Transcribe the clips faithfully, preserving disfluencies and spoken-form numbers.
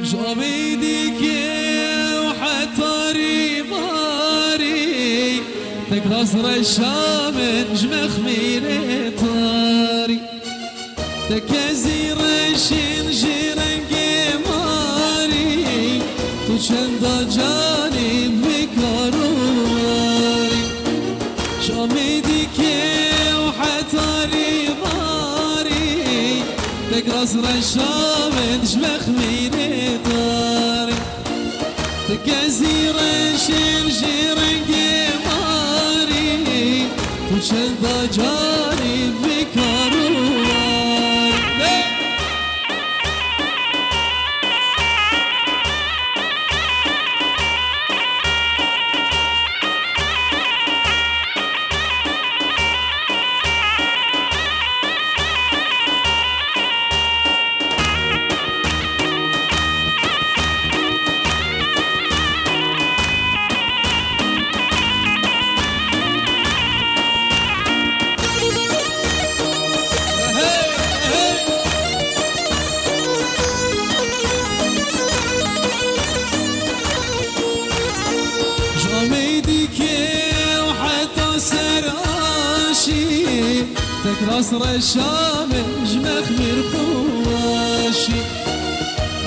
Ji Amêdîkê û heta Rîbarî, tek rast reşa min ji mexmîrê tarî. Te kezî reşîn ji rengê marî, tu çenda canî bi kar û barî. Ji Amêdîkê û heta Rîbarî, tek rast reşa min ji mexmîrê tarî. Ti kezî reşên ji rengê marî, tu çenda carî bi kar û barî. Ji Amêdîkê û heta ser Aşî, tek rast reşa min ji mexmîr xweşî.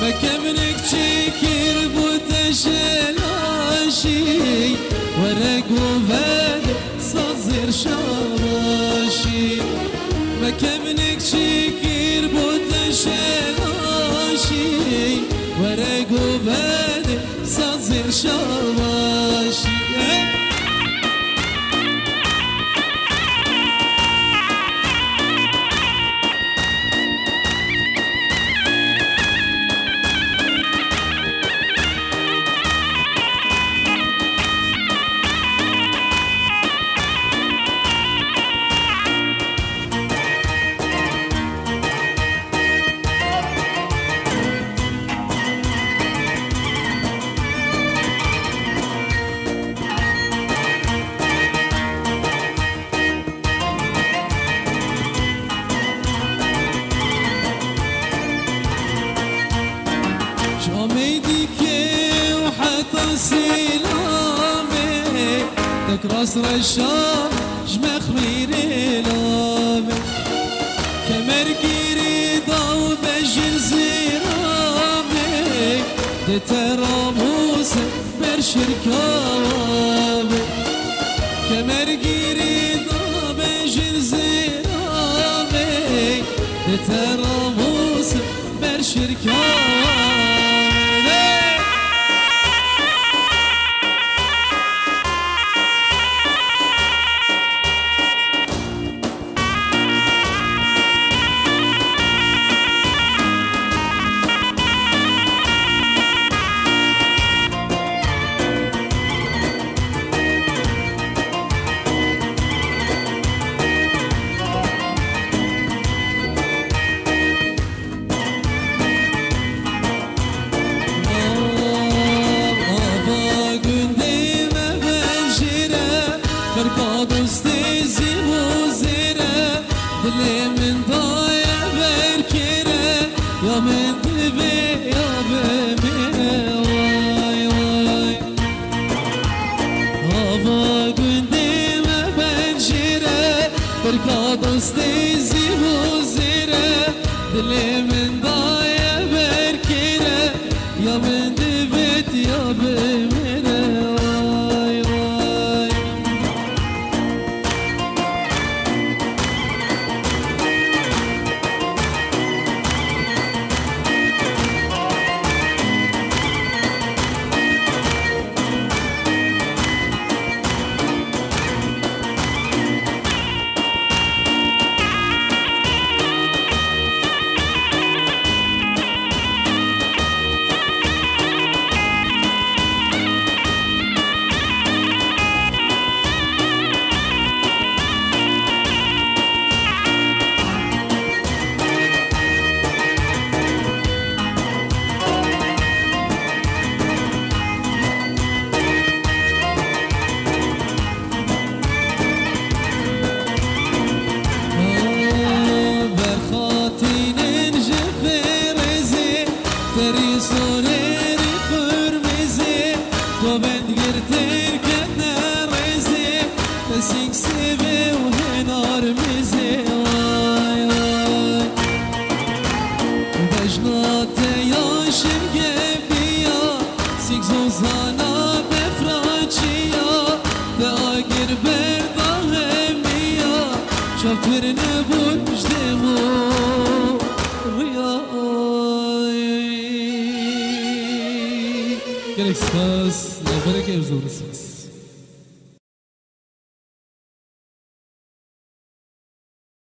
Me kevnik çêkir bû teşelaşî, were govend sazêr şabaşî. Me kevnik çêkir bû teşelaşî, were govend sazêr şabaşî. Ji Amêdîkê û heta Sîlamê, tek rast reşa ji mexmîrê lamê. Kemergîrî daw bejir zîramê, di teramûsê ber şirka be. Kemergîrî da bejin zêramê, di teramûs ber şirka be. Ava gundê me vejêre, qirka dostê zîv û zêre, dilê min daye ber kêre, ya min divê ya bimêre, way, way. Ava gundê me vejêre, qirka dostê zîv û zêre, dilê min daye ber kêre, ya min divêt ya bimêre, way, way. Rî sorê rî qurmizê, govend girtir ketne rêzê, pesîk sêvê û hênar mizê, way, way. Bejna te ya şingevî ya, sîk zozana befraçî ya, te agir berda hemî ya, çav tirine bûn ji dêmo riya. Gelek spas, leverek ev zor spas.